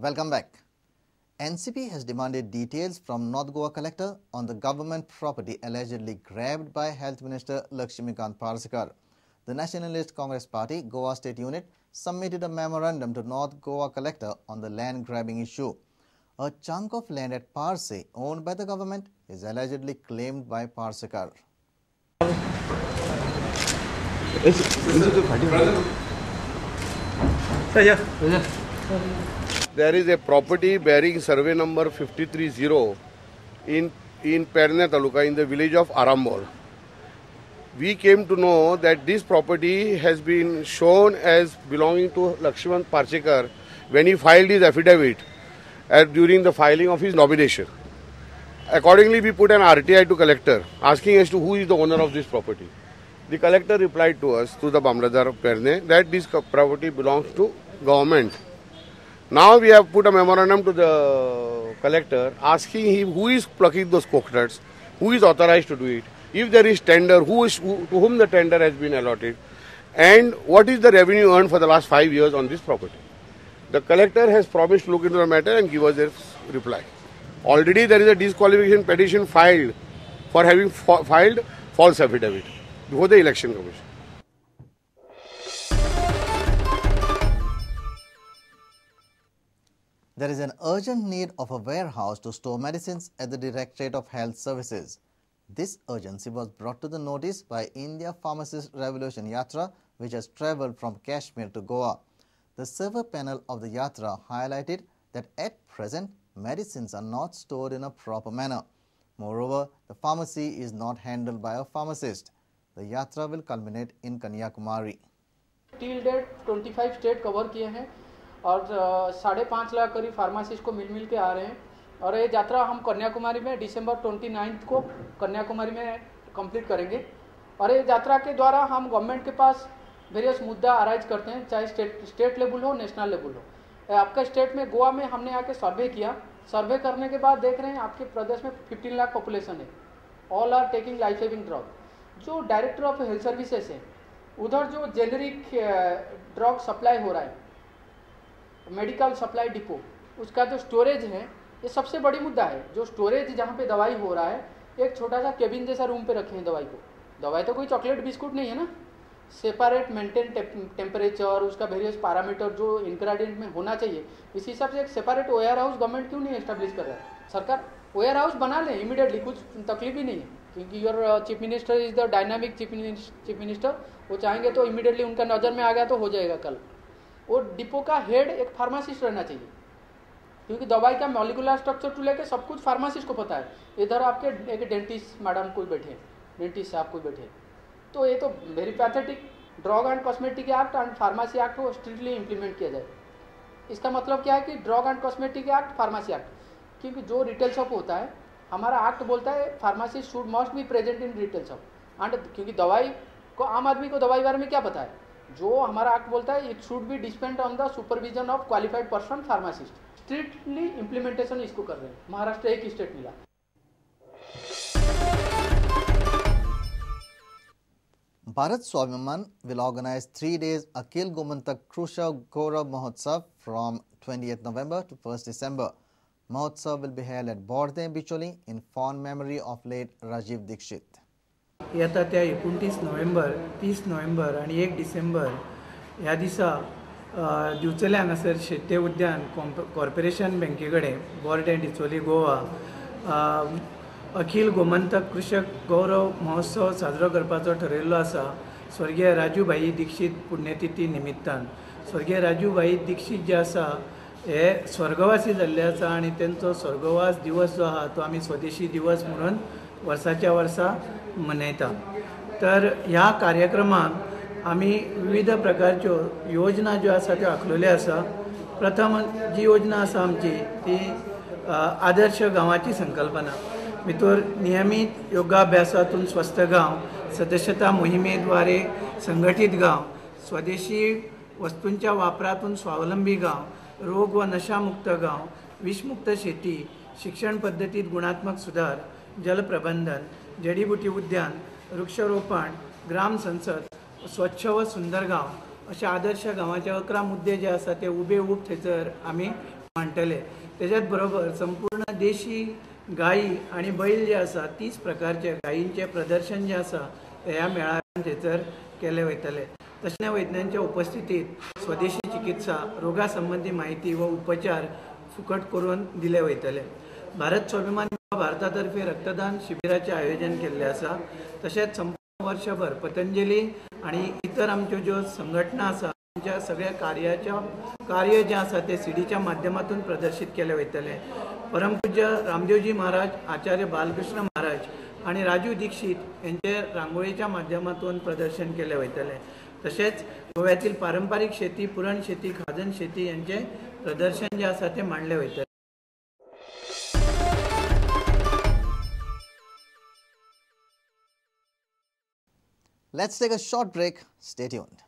Welcome back. NCP has demanded details from North Goa Collector on the government property allegedly grabbed by Health Minister Laxmikant Parsekar. The Nationalist Congress Party Goa State Unit submitted a memorandum to North Goa Collector on the land grabbing issue. A chunk of land at Parse owned by the government is allegedly claimed by Parsekar. There is a property bearing survey number 530 in Pernem Taluka in the village of Arambol. We came to know that this property has been shown as belonging to Laxmikant Parsekar when he filed his affidavit during the filing of his nomination. Accordingly, we put an RTI to collector asking as to who is the owner of this property. The collector replied to us through the Mamlatdar of Pernem that this property belongs to government. Now we have put a memorandum to the collector asking him who is plucking those coconuts, who is authorized to do it, if there is tender, to whom the tender has been allotted, and what is the revenue earned for the last 5 years on this property. The collector has promised to look into the matter and give us a reply. Already there is a disqualification petition filed for having filed false affidavit before the election commission. There is an urgent need of a warehouse to store medicines at the Directorate of Health Services. This urgency was brought to the notice by India Pharmacist Revolution Yatra, which has travelled from Kashmir to Goa. The server panel of the Yatra highlighted that at present, medicines are not stored in a proper manner. Moreover, the pharmacy is not handled by a pharmacist. The Yatra will culminate in Kanyakumari. Till date, 25 state cover किए हैं और 5.5 लाख करीब pharmacist को मिल मिल K आ रहे हैं। और ये यात्रा हम कन्याकुमारी में दिसंबर 29 को कन्याकुमारी में complete करेंगे। और ये यात्रा के द्वारा हम गवर्नमेंट के पास वेरियस मुद्दा अराइज करते हैं, चाहे स्टेट लेवल हो, नेशनल लेवल हो। आपका स्टेट में गोवा में हमने आके सर्वे किया। सर्वे करने के बाद देख रहे हैं आपके प्रदेश में 15 लाख पॉपुलेशन है, all are taking life saving drug. जो डायरेक्टर ऑफ हेल्थ सर्विसेज है, उधर जो जेनरिक ड्रग सप्लाई हो रहा है, मेडिकल सप्लाई डिपो, उसका जो स्टोरेज है, ये सबसे बड़ी मुद्दा है। जो स्टोरेज जहाँ पे दवाई हो रहा है, एक छोटा सा केबिन जैसा रूम पे रखे हैं दवाई को। दवाई तो कोई चॉकलेट बिस्कुट नहीं है ना। सेपरेट मेंटेन टेम्परेचर, उसका वेरियस पैरामीटर जो इंग्रेडिएंट में होना चाहिए, इस हिसाब से एक सेपरेट वेयर हाउस गवर्नमेंट क्यों नहीं एस्टेब्लिश कर रहा है? सरकार वेयर हाउस बना ले इमीडिएटली, कुछ तकलीफ ही नहीं है, क्योंकि your chief minister is the dynamic chief minister. वो चाहेंगे तो इमीडिएटली उनका नज़र में आ गया तो हो जाएगा कल। वो डिपो का हेड एक फार्मासिस्ट रहना चाहिए, क्योंकि दवाई का मॉलिकुलर स्ट्रक्चर टू लेके सब कुछ फार्मासिस्ट को पता है। इधर आपके एक डेंटिस्ट मैडम कोई बैठे, डेंटिस्ट साहब कोई बैठे, तो ये तो very pathetic. Drug and cosmetic act and pharmacy act को स्ट्रिक्टली इम्प्लीमेंट किया जाए। इसका मतलब क्या है कि drug and cosmetic act, pharmacy act, क्योंकि जो रिटेल शॉप होता है, हमारा एक्ट बोलता है pharmacy should must be present in retail shop. And क्योंकि दवाई को, आम आदमी को दवाई बारे में क्या पता है, जो हमारा एक्ट बोलता है it should be dispensed on the supervision of qualified person pharmacist. Strictly implementation इसको कर रहे हैं। महाराष्ट्र एक स्टेट मिला। Bharat Swabhiman will organize 3 days Akhil Gomantak Krushak Gaurav Mahotsav from 20th November to 1st December. Mahotsav will be held at Borde, Bicholi in fond memory of late Rajiv Dikshit. येता त्या 29 नोव्हेंबर, 30 नोव्हेंबर आणि 1 डिसेंबर ह्या दिसा दिवचले हांगासर शेट्ये उद्यान corporation बँके कडेन बोर्डें डिचोली गोवा अखिल गोमंतक कृषक गौरव महोत्सव साजरो करपाचो ठरयल्लो आसा। स्वर्गीय राजू भाई दीक्षित पुण्यतिथी निमित्तान स्वर्गीय राजू भाई दीक्षित जे आसा हे स्वर्गवासी जाल्ले आसा आनी तेंचो स्वर्गवास दिवस जो आहा तो आमी स्वदेशी दिवस म्हणून वर्साच्या वर्सा मनयता। तर ह्या कार्यक्रमाक आमी विविध प्रकारच्यो योजना ज्यो आसा त्यो आखलेल्यो आसा। प्रथम जी योजना आसा आमची ती आदर्श गांवाची संकल्पना भितर नियमित योगाभ्यासातून स्वस्थ गांव, सदस्यता मोहिमेद्वारे संघटित गांव, स्वदेशी वस्तूंच्या वापरातून स्वावलंबी गांव, रोग व नशामुक्त गांव, विषमुक्त शेती, शिक्षण पद्धतीत गुणात्मक सुधार, जलप्रबंधन, जडीबुटी उद्यान, वृक्षारोपण, ग्राम संसद, स्वच्छ व सुंदर गांव अशा आदर्श गांवाचे 11 मुद्दे जे आसा ते उबे उब थंयसर आमी मांडटले. तेच्याच बरोबर संपूर्ण देशी गायी आनी बैल जे आसा 30 प्रकारचे गायींचे प्रदर्शन जे आसा ते ह्या मेळाव्यान थंयसर केले वयतले. तज्ञ वैज्ञांच्या उपस्थितीत स्वदेशी चिकित्सा, रोगा संबंधी माहिती व उपचार फुकट करून दिले वयतले. भारत स्वाभिमान भारतातर्फे रक्तदान शिबिराचे आयोजन केल्ले आसा. तशेंच संपूर्ण वर्षभर पतंजली आनी इतर आमच्यो ज्यो संघटना आसा तांच्या सगळ्या कार्य जें आसा तें सीडीच्या माध्यमातून प्रदर्शीत केले वयतले. परमपूज्य रामदेवजी महाराज, आचार्य बालकृष्ण महाराज आनी राजू दीक्षित यांचे रांगोळीच्या माध्यमातून प्रदर्शन केले वयतले. तशेंच गोव्यातील पारंपरिक शेती, पुरण शेती, खाजन शेती यांचे प्रदर्शन जे आसा ते मांडले वयतले. Let's take a short break. Stay tuned.